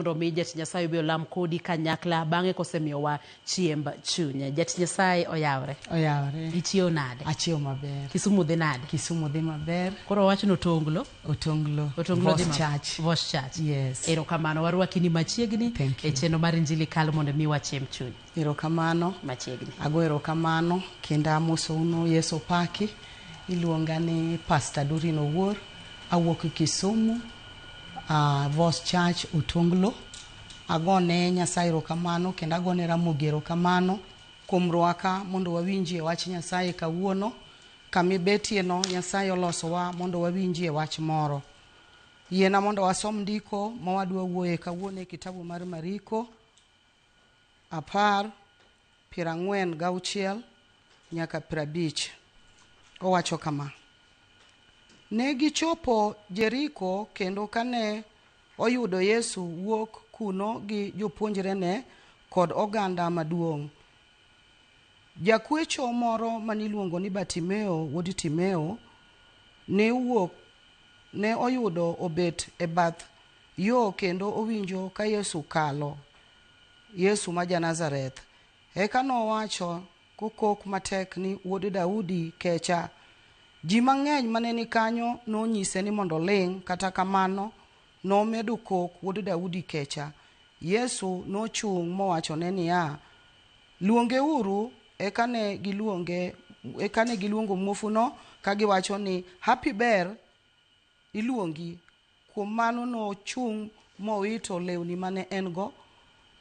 Mondo omi jatich Nyasaye obi olam kodi kanyakla bang'e kosemiyowa chiemb chuny. Jatich Nyasaye oyawre. Oyawre. Ichiew nade? Achiew maber. Kisumu dhi nade? Kisumu dhi maber. Koro wawach ni Otonglo. Otonglo. Otonglo dhi Voice Church. Voice Church. Yes. Erokamano warwaki ni machiegni Thank e you. chenro mar Injili Kalo mondo miwa chiemb chuny. Erokamano. Machiegni. Ago erokamano kendo amosou Yesu opaki. Iluonga ni Pastor Doreen Owuor. Awuok Kisumu. Voice Church Otonglo. Agone Nyasaye erokamano kendo agone Ramogi erokamano kuom rwaka mondo wawinjie wach Nyasaye kawuono. Kama ibetie no Nyasaye olosowa mondo wawinjie wach moro. Yiena mondo wasom ndiko ma wadwa wuoye kawuono e kitabu mar Mariko 10 46 nyaka 50. Owacho kama. Ne gichopo Jeriko kendo kane oyudo Yesu wuok kuno gi jopuonjrene kod oganda maduong', jakwecho moro maniluongo ni Bartimeo wuod Timeo ne wuok ne oyudo obet e bath yo kendo owinjo ka Yesu kalo, Yesu ma ja-Nazareth. Eka nowacho kokok matek ni, Wuod Daudi, kecha! Ji mang'eny mane ni kanyo nonyise ni mondo oling', kata kamano nomedo kok, Wuod Daudi, kecha! Yesu nochung' mowachone niya, Luongeuru. Eka ne giluonge, eka ne giluongo muofuno ka giwacho ni, Hapi ber, iluongi. Kuom mano nochung' mowito lewni mane en-go,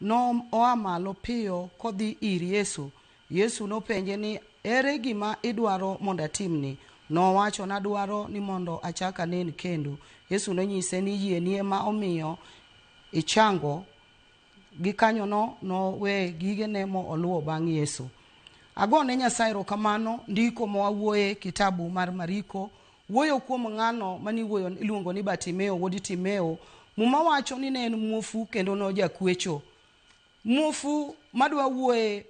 noa malo piyo kodhi ir Yesu. Yesu nopenje ni, Ere gima idwaro mondo atimni? Nowacho, Nadwaro ni mondo achak anen kendo. Yesu nonyise ni, Yieni ema omiyo ichango. Gikanyono nowe gigene moluwo bang' Yesu. Agone Nyasaye erokamano, ndiko ma wawuoye kitabu mar Mariko wuoyo kuom ng'ano mane iluongo ni Bartimeo wuod Timeo. Muma wacho ni ne en muofu kendo nojakwecho. Muofu madwa wuoye,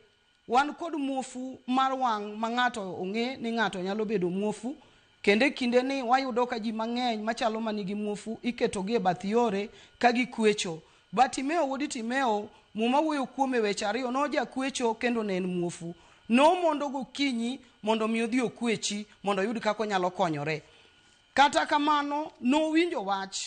wan kod muofu mar wang' ma ng'ato ong'e ni ng'ato nyalo bedo muofu. Kendo e kinde ni wayudo ka ji mang'eny machalo manigi muofu iketogi e bath yore ka gikwecho. Bartimeo wuod Timeo, Muma wuoyo kuome weche ariyo, nojakwecho kendo ne en muofu. Nomondo gokinyi mondo mi odhi okwechi mondo oyud kaka onyalo konyore. Kata kamano, nowinjo wach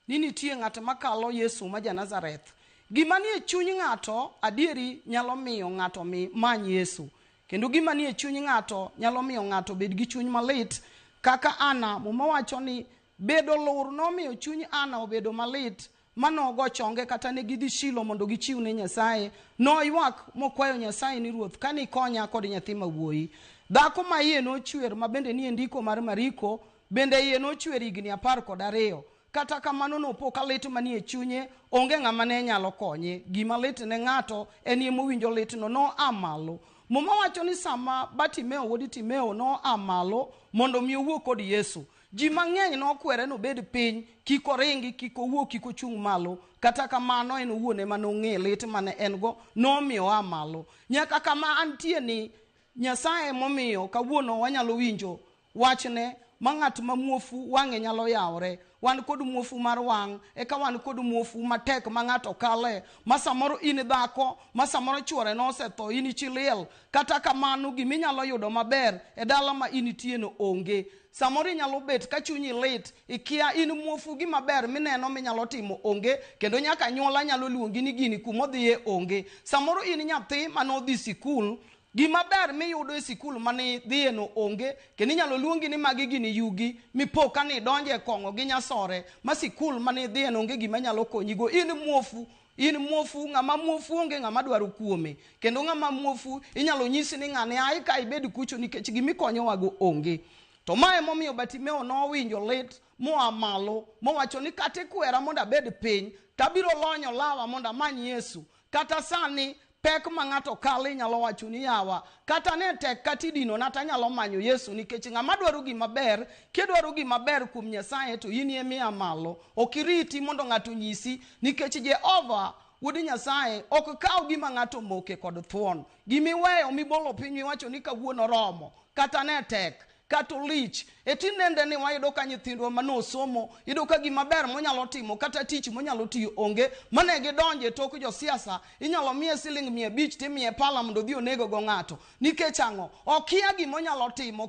ni nitie ng'at makalo Yesu ma ja-Nazareth. Gima nie chuny ng'ato adieri nyalo miyo ng'ato mi many Yesu. Kendo gima nie chuny ng'ato nyalo miyo ng'ato bed gi chuny malit. Kaka Ana, Muma wacho ni bedo lur nomiyo chuny Ana obedo malit ma nogo chonge kata ne gidhi Shilo mondo gichiw ne Nyasaye. Noywak mokwayo Nyasaye ni Ruoth ka nikonya kod nyathi ma wuoyi. Dhako ma iye nochwer ma bende nie ndiko mar Mariko bende iye nochwer higni 12. Kata kamano nopo ka lit manie chunye onge ng'ama ne nyalo konye. Gima lit ne ng'ato en ye mowinjo litno noa malo. Muma wacho ni sama Bartimeo wuod Timeo noa malo mondo mi owuo kod Yesu, ji mang'eny nokwere nobed piny, kik oringi, kik owuo, kik ochung' malo. Kata kamano en owuon ema nong'e lit mane en go, nomiyo oa malo. Nyaka kama antie ni Nyasaye momiyo kawuono wanyalo winjo wachne ma ng'at ma muofu wang'e nyalo yawore. Wan kod muofu mar wang', eka wan kod muofu matek ma ng'ato kale, ma samoro in dhako, ma samoro chuore nosetho, in chi liel. Kata kamano giminyalo yudo maber e dala ma intie no onge. Samoro inyalo bet ka chunyi lit, ikia in muofu gima ber mineno minyalo timo onge, kendo nyaka anyuola nyalo luongi ni gini kumodhiye onge. Samoro in nyathi manodhi sikul, gima ber miyudo e sikul mane idhiye no onge, kendo inyalo luongi ni magi gini yugi, mipo ka nidonje e kong'o gi nyasore, ma sikul mane idhiye no onge gima nyalo konyigo. In muofu, in muofu, ng'ama muofu onge ng'ama dwaro kuome. Kendo ng'ama muofu inyalo nyisi ni ng'ane ae ka ibed kucho nikech gimikonyowago onge. To mae momiyo Bartimeo nowinjo lit moa malo mowacho ni kata ikwera mondo abed piny, tabiro lonyo lawa mondo amany Yesu. Kata sani pek ma ng'ato kalo inyalo wacho ni yawa, kata ne tek kata idinona tanyalo manyo Yesu nikech ng'ama dwaro gima ber, kidwaro gima ber kuom Nyasaye to in ema ia malo. Ok iriti mondo ng'ato onyisi nikech Jehova Wuod Nyasaye ok kaw gima ng'ato moke kod thuon. Gima iweyo mibolo piny miwacho ni kawuono romo, kata ne tek. kata olich. E tinende ni wayudo ka nyithindwa manosomo, iyudo ka gima ber monyalo timo kata tich monyalo tiyo onge, mane gidonje tok josiasa, inyalo miye siling 500 timiye pala mondo odhi onego go ng'ato. Nikech ang'o? Okia gima onyalo timo,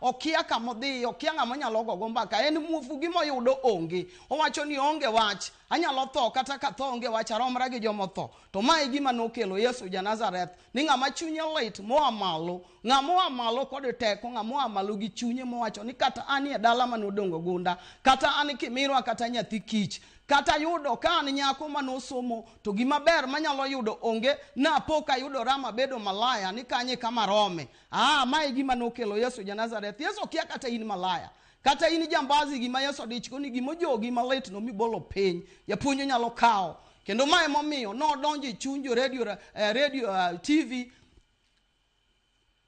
okia kama odhi, okia ng'ama onyalo gogo mbaka. En muofu, gima oyudo onge. Owacho ni onge wach, anyalo tho kata ka tho onge wach, aromra gi joma otho. To ma e gima nokelo Yesu ja Nazareth, ni ng'ama chunye lit moa malo, ng'ama oa malo kod teko, ng'ama oa malo gi chunye mowacho ni kata an e dala manodongo gunda, kata an kimirwa kata nyathi kich, kata yudo ka an nyako manosomo to gima ber manyalo yudo onge, napo kayudora mabedo malaya ni kanye kama rome. Ma e gima nokelo Yesu ja Nazareth. Yesu okia kata in malaya, kata in jambazi, gima Yesu odichgo ni gima ojogi malit no mibolo piny, japuonj nyalo kawo. Kendo mae momiyo nodonjo e chuny jo radio, TV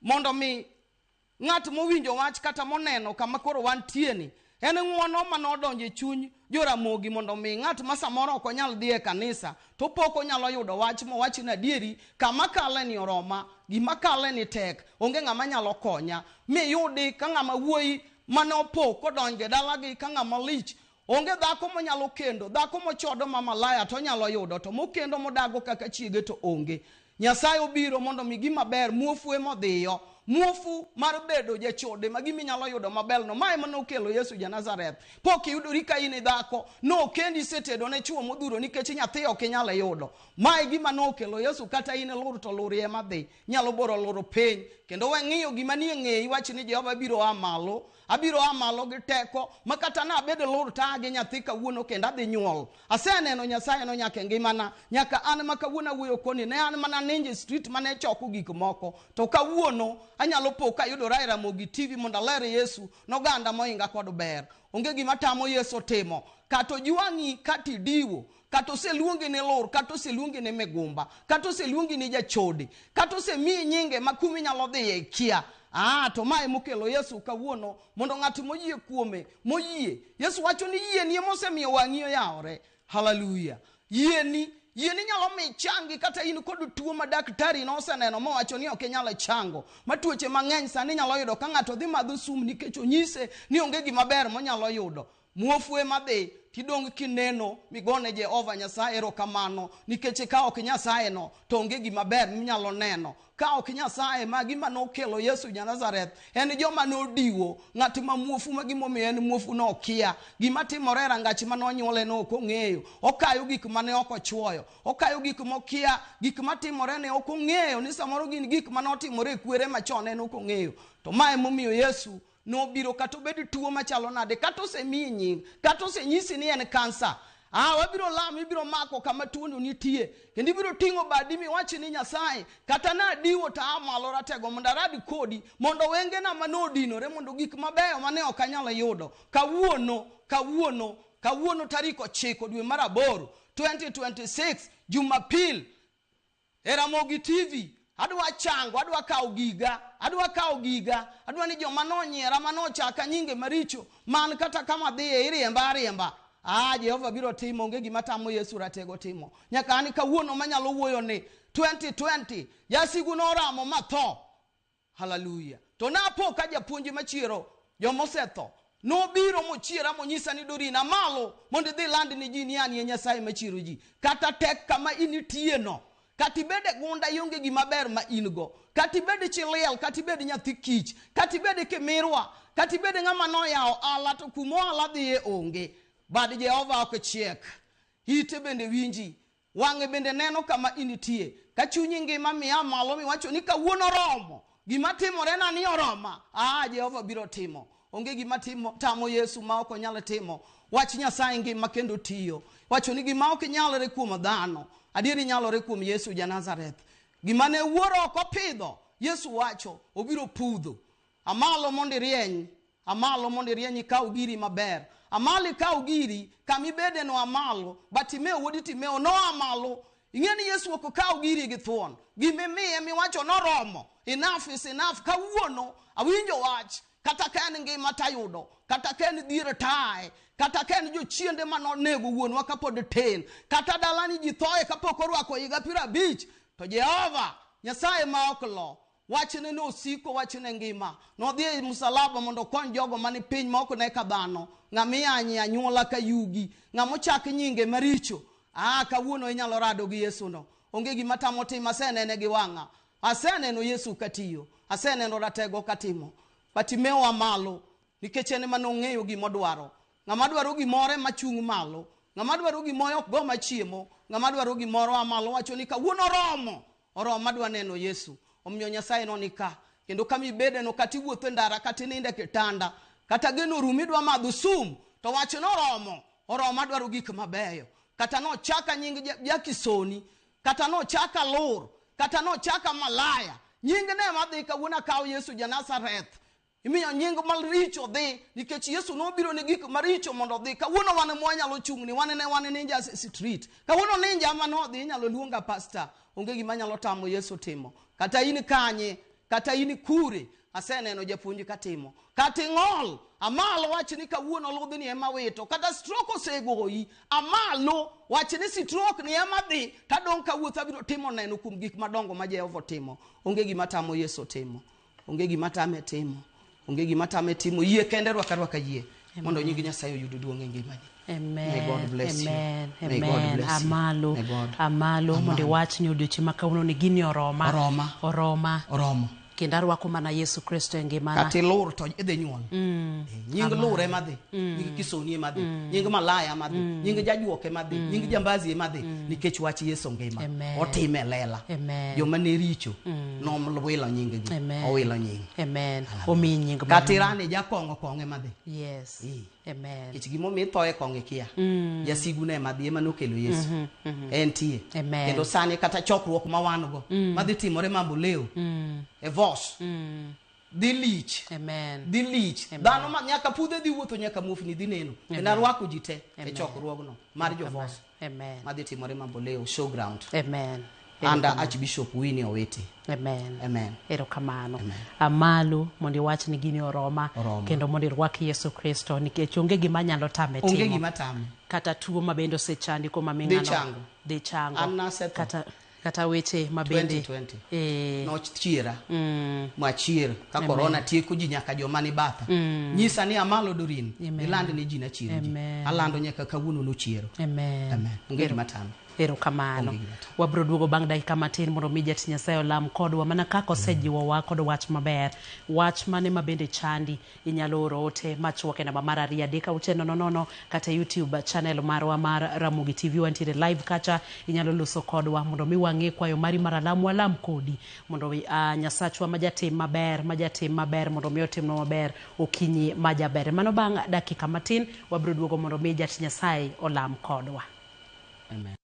mondo mi ng'at mowinjo wach kata moneno kama koro wantie ni en ng'uono manodonjo e chuny joramogi mondo mi ng'at ma samoro ok onyal dhi e kanisa to pok onyalo yudo wach mowach ni adieri kama kale ni oroma, gima kale ni tek, onge ng'ama nyalo konya. Miyudi ka ng'ama wuoyi mane opo kodonjo e dalagi ka ng'ama lich, onge dhako monyalo kendo, dhako mochodo ma malaya to onyalo yudo, to mokendo modago kaka chiege to onge. Nyasaye obiro mondo mi gima ber, muofu emodhiyo, muofu mar bedo jachode ma gima inyalo yudo maber no. Mae ema nokelo Yesu ja Nazareth. Pok iyudori ka in dhako, nokendi isetedo ne chuo modhuro nikech nyathi ok inyal yudo. Mae gima nokelo Yesu, kata in lur to lur ema dhi, nyalo boro luro piny. Kendo we ng'iyo gima nie ng'eyi, wach ni Jehova biro a malo, abiro a malo gi teko ma kata nabed lur to aa gi nyathi kawuono kendo adhi nyuol. Aseneno Nyasaye no nyaka e ngimana, nyaka an ma kawuono awuoyo koni, ne an mana ninja e street mane choko gik moko, to kawuono anyalo po kayudora e Ramogi TV mondo aler Yesu noganda mohinga kod ber. Onge gima tamo Yesu timo, kata ojwang'i, kata idiwo, kata oseluongi ni lur, kata oseluongi ni migumba, kata oseluongi ni jachode, kata osemiyi nyinge ma kuma inyalo dhiye ikia. To mae mokelo Yesu kawuono mondo ng'at moyie kuome, moyie. Yesu wacho ni yieni ema osemiyo wang'i oyawore. Haleluya. Yieni, yieni nyalo mi changi kata in kod tuo ma daktari noseneno mowacho ni ok inyal chango. Ma tuoche mang'eny sani nyalo yudo ka ng'ato dhi madho sum nikech onyise ni onge gima ber monyalo yudo. Muofu ema dhi tidong' kineno migone Jehova Nyasaye erokamano nikech ka ok Nyasaye no to onge gima ber minyalo neno. Ka ok Nyasaye ma gima nokelo Yesu ja Nazareth en joma nodiwo ng'at ma muofu ma gimomiyo en muofu no okia. Gima timore e rangach manonyuole no ok ong'eyo. Okayo gik mane ok ochuoyo, okayo gik mokia, gik matimore ne ok ong'eyo ni samoro gin gik manotimore e kwere machon en ok ong'eyo. To mae momiyo Yesu nobiro kata obed tuo machalo nade, kata osemiyi nying, kata osenyisi ni en kansa. Wabiro lamo, ibiro mako kama tuono nitie, kendo ibiro ting'o badi miwach ni Nyasaye, kata nadiwo to aa malo ratego mondo arad kodi, mondo wengena manodinore, mondo gik mabeyo mane ok anyal yudo kawuono, kawuono, kawuono tarik 9 dwe mar 8 2026 Jumapil e Ramogi TV. Adwa chango, adwa kawo giga, adwa kawo giga, adwa ni joma nonyiera, manochaka nyinge maricho, man kata kama dhiye iriemba ariemba. Jehova biro timo, onge gima tamo Yesu ratego timo. Nyaka an kawuono manyalo wuoyo ni 2020 jasigu noramo matho. Haleluya. To napo ka japuonj machiero joma osetho nobiro mochiera monyisa ni Dorina malo mondo idhi land ni ji ni an e Nyasaye machiero ji. Kata tek kama initie no, kata ibed e gunda ionge gima ber ma in go, kata ibed chi liel, kata ibed nyathi kich, kata ibed kimirwa, kata ibed ng'ama noyawo ala to kuma ohala dhiye onge. Bad Jehova ok chiek, ite bende winji, wang'e bende neno kama initie. Ka chunyi ngima miya malo miwacho ni kawuono oromo, gima timore na ni oroma. Jehova biro timo. Onge gima tamo Yesu ma ok onyal timo. Wach Nyasaye ngima kendo tiyo. Wacho ni gima ok nyalre kuom dhano, adieri nyalore kuom Yesu ja Nazareth. Gima ne wuoro ok opidho, Yesu wacho obiro pudho. Amalo mondo irieny, amalo mondo irieny ikaw giri maber. Amalo ikaw giri, kama ibede no amalo. Bartimeo wuod Timeo no amalo. Ing'e ni Yesu ok okaw giri gi thuon. Gima imiye miwacho noromo. Enough is enough. Kawuono awinjo wach, kata ka en ngima tayudo, kata ka en dhier tae, kata ka en jochiende manonego wuonwa kapod tin, kata dalani ji thoe kapok orwako higa 50, to Jehova Nyasaye ma ok lo. Wachne ne osiko, wachne ngima. Nodhi e msalaba mondo okony jogo mani piny ma ok ne ka dhano. Ng'ama iyanyo anyuola ka yugi. Ng'ama ochak nyinge maricho. Ah, kawuono inyalo rado gi Yesu no. Onge gima tamo timo, asenene gi wang'a. Aseneno Yesu katiyo. Aseneno ratego katimo. Bartimeo a malo, nikech en ema nong'eyo gima odwaro. Ng'ama dwaro gimoro ema chung' malo. Ng'ama dwaro gimoro ok go machiemo. Ng'ama dwaro gimoro a malo wacho ni kawuono oromo. Oromo adwa neno Yesu. Omiyo Nyasaye no ni ka. Kendo kama ibedeno kata iwuotho e ndara kata inindo e kitanda kata geno orumo idwa madho sum to wach ni oromo. Oromo adwaro gik mabeyo. Kata nochaka nying jakisoni kata nochaka lur kata nochaka malaya nying ne madhi kawuono akawo Yesu ja Nazareth. Imiyo nying maricho dhi nikech Yesu nobiro ne gik maricho mondo odhi. Kawuono wan ema wanyalo chung' ni wan ne wan ninja street. Kawuono ninja ma nodhi inyalo luonga pastor. Onge gima nyalo tamo Yesu timo. Kata in kanye, kata in kure, aseneno japuonj katimo. Kata ing'ol, amalo wach ni kawuono ludhni ema wito. Kata stroke osegoyi, amalo wach ni stroke ni ema dhi, tadong' kawuotho abiro timo neno kuom gik madongo ma Jehova otimo. Onge gima tamo Yesu timo. Onge gima tame timo. Onge gima tame timo. Yie kende rwak arwaka yie. Mondo nying Nyasaye oyud duong' e ngimani. Amen. May God bless you. Amen. May God Amen. bless you. Amalo. May God. Amalo mondo iwach ni odiochieng' ma kawuono ni gini oroma. Oroma. Oroma. Oromo. Kendo arwako mana Yesu Kristo e ngimana. Kata ilur to idhi nyuol. Eh, Nying lur ema dhi. Nying kisoni ema dhi. Nying malaya ema dhi. Nying jajuok ema dhi. Nying jambazi ema dhi. Nikech wach Yesu ngima. Amen. Otime e lela. Amen. Joma ne richo nowilo nying gi. Amen. Owilo nying. Amen. Omiyi nying Kata manyien. irani jakong'o kong'o ema dhi. Yes. Eh. Amen. Nikech gimomiyo itho e kong'o ikia. Jasigu ne ema dhi ema nokelo Yesu. Entie. Amen. Kendo sani kata chokruok ma wan go madhi timore Mamboleo e Vos dhi lich. Amen. Dhi lich. Dhano ma nyaka pudhe dhi wuotho nyaka muofni dhi neno. Kendo arwako ji te e Amen. chokruogno mar jo Vos Amen. madhi timore Mamboleo showground Amen. under Archbishop Winnie Owiti. Amen. Amen. Erokamano. Amalo mondo iwach ni gini oroma, Oroma. kendo mondo irwak Yesu Kristo nikech onge gima nyalo tame Onge timo. gima tame. Kata tuo ma bende osechandi kuom Dhi aming'ano chango. dhi chango. An nasetho. Kata kata weche ma bende 2020. eh, Nochiera. Machier ka korona tieko ji nyaka joma ni batha. Nyisa ni amalo Doreen. Amen. Iland ni ji nachiero ji. Amen. Alando nyaka kawuono nochiero. Amen. Amen. Onge gima tame. Erokamano. Onge gima tame. Wabiro duogo bang' dakika matin mondo mi jatich Nyasaye olam kodwa mana kaka osejiwowa kod wach maber. Wach mane ma bende chandi inyalo oro ote machuok e namba mar 2 3 6 0 0 kata YouTube channel marwa mar Ramogi TV wantiere live kacha inyalo loso kodwa mondo mi wang'e kwayo mari mar alam walam kodi mondo Nyasachwa ma jatim maber ma jatim maber mondo mi otimnwa maber okinyi ma jaber. Mano bang' dakika matin wabiro duogo mondo mi jatich Nyasaye olam kodwa. Amen.